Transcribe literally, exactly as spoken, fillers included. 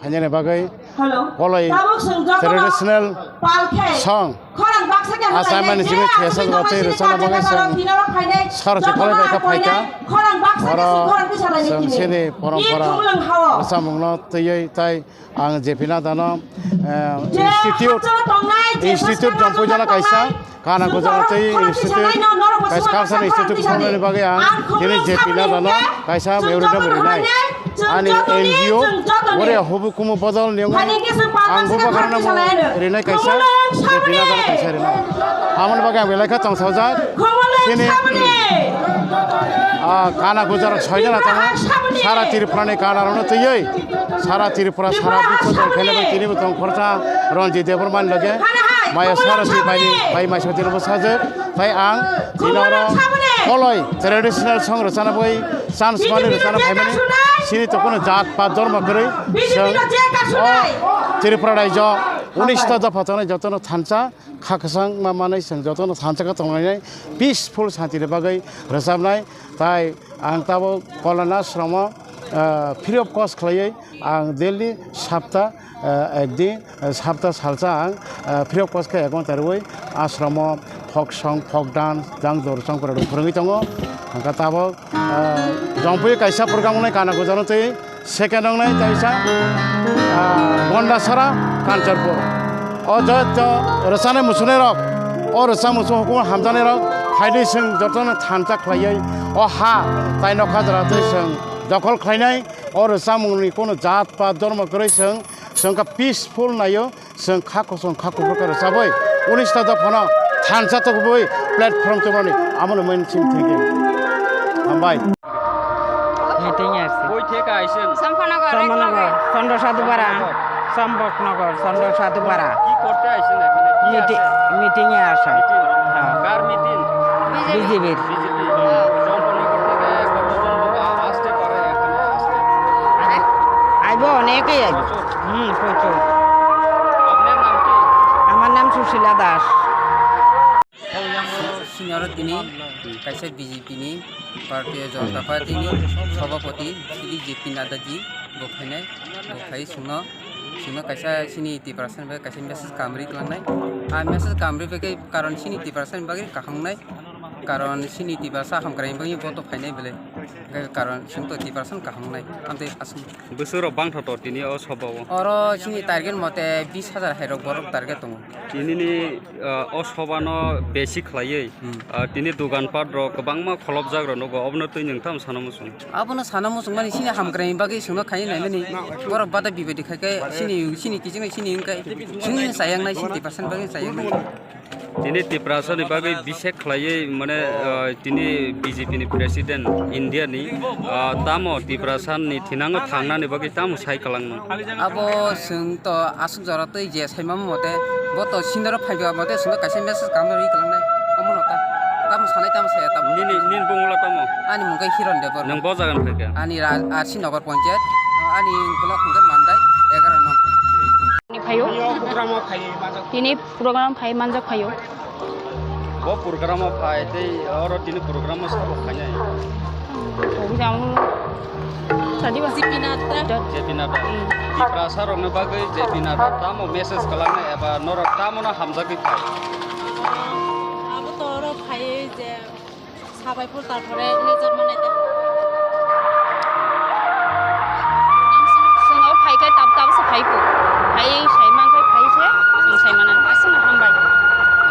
Phainani bagwi Koloi traditional song achaimani jini thiyasa jora tei rwchapna bagwi chwng Saroti Koloi bai khe phaikha. Oro chwng chini porompora rwchapmungno twiwi tai ang J P Nadano, eh, institute, institute Jompuijala kaisa. Kana Gujarat tei institute, kaisa cultural institute khulumnani bagwi ang tini J P Nadano kaisa memorandum rinai. Ani N G O bore hubu kumu bodol ni wngwi ang bubagrano rinai kaisa J P Nadano kaisa rinai. Amoni bagwi ang belai khe tongthokjak. Chini, ah, kana Gujarat soijana tongo. Sara Tripura ni kana rokno twiwi. Sara Tripura, sara biswa tong khaina bai tini bo tong khoroksa Ranjit Debbarma ni loge maya sara si bai ni bai mai sotiro bo sajak. Tai ang tini oro Koloi traditional song rwchana bai chance mani rwchana phaimani. Chini to kuno jat pat dhormo kwrwi chwng o Tripura raijo unis ta dopha tongnai jotono thansa kha kwchang ma manwi chwng jotono thansa khe tonglainai peaceful shanti ni bagwi rwchapnai. Tai ang tabuk Kolana Ashram o, ah, free of cost khlaiwi ang daily sapta, ah, ekdin, ah, sapta salsa ang, ah, free of cost khe ek ghonta rwui ashram o folk song, folk dance, jang jor chong kwrwng phwrwngwi tongo. Hwnkhe tabuk, ah, Jompuio kaisa program wngnai kana Gujarat tei second wngnai kaisa, ah, Gondasara, Kanchanpur. O joto rwchani muchunai rok, o rwchak muchung hukumu hamjaknai rok, phaidi chwng jotono thansa khlaiwi o ha tai nokha jora tei chwng dokhol khlainai. O rwchapmungni kuno jat pat dhormo kwrwi chwng, chwng kha peaceful naio, chwng kha kosom kha kuphur khe rwchabwi unis ta dophano thansa tubui platform tubani amoni main chim thangwi. Hambai. Meeting e aswk. Koi theke aisen? Sampanagar, Sampanagar, Chandra Sadhubara. Sampanagar. Sampanagar, Chandra Sadhubara. কি করতে আইছেন এখানে? কি মিটি-, আছে? মিটিং এ আসা। মিটিং? হ্যাঁ। কার meeting? BJP. BJP. হুম। চম্পনগর থেকে কতজন লোক আ-, আসতে পারে এখানে আজকে? আইবো, অনেকেই আইবো। প্রচুর? হুম, প্রচুর। আপনার নাম কি? আমার নাম সুশীলা Das. Senior tini kaisa B J P ni Bharatiya Janata Party ni Sabhapati Shri J P Nadda ji bo phainai, bo phai chwngno, chwngno kaisa chini Tiprasa ni bagwi kaisa message kamri tlangnai. A message kamri bagwi karon chini Tiprasa ni bagwi kaham wngnai, karon chini Tiprasa hamkrai bagwi bo to phainai belai, karon chwng to Tiprasa no kaham wngnai. Amtwi aswk. Bwswk rok bangthoto tini o sobao. Oro chini target mote bis hajar hai rok borok target tongo. Tinini, ah, o sobano besi khlaiwi, hmm, ah, tini dogan pat rok kwbangma kholopjak rok nugo, obono twi nwng tamo sana muchung? Abono sana muchung mani chini hamkrai bagwi chwngno khaina naimani borok bada bibadi khaikhe chini, chini kiching chini wngkhe chini chayang nai, chini percent bagwi chayang nai. Tini Tiprasa ni bagwi bisek khlaiwi mane, ah, tini B J P ni president India ni, ah, tamo Tiprasa ni thinango thangnani bagwi tamo sai kwlangno? Abo chwng to aswk jora twi je saimamo mote, bo to senior phaiba mote chwngno kaisa message kamna rwi kwlangnai. Omono ta, tamo sanai tamo saya tamo. Nini, nini bungla tamo? Ani mung khe Hiron Debor. Nwng bo jagan phaikha? Ani Ra-, R C Nagar Panchayat, ani block hwnkhe Mandai egaroh no. Ni phaio. Tini program phai manjak phaio. Bo program o phai tei oro tini program o sabo khainai. Program sadi ba. J P Nadda. J P Nadda. Hmm. Tiprasa rokni bagwi J P Nadda tamo message kwlangnai eba norok tamo no hamjagwi phai? Abo to oro phaiwi je sabai phul tarpore nijor manai ta.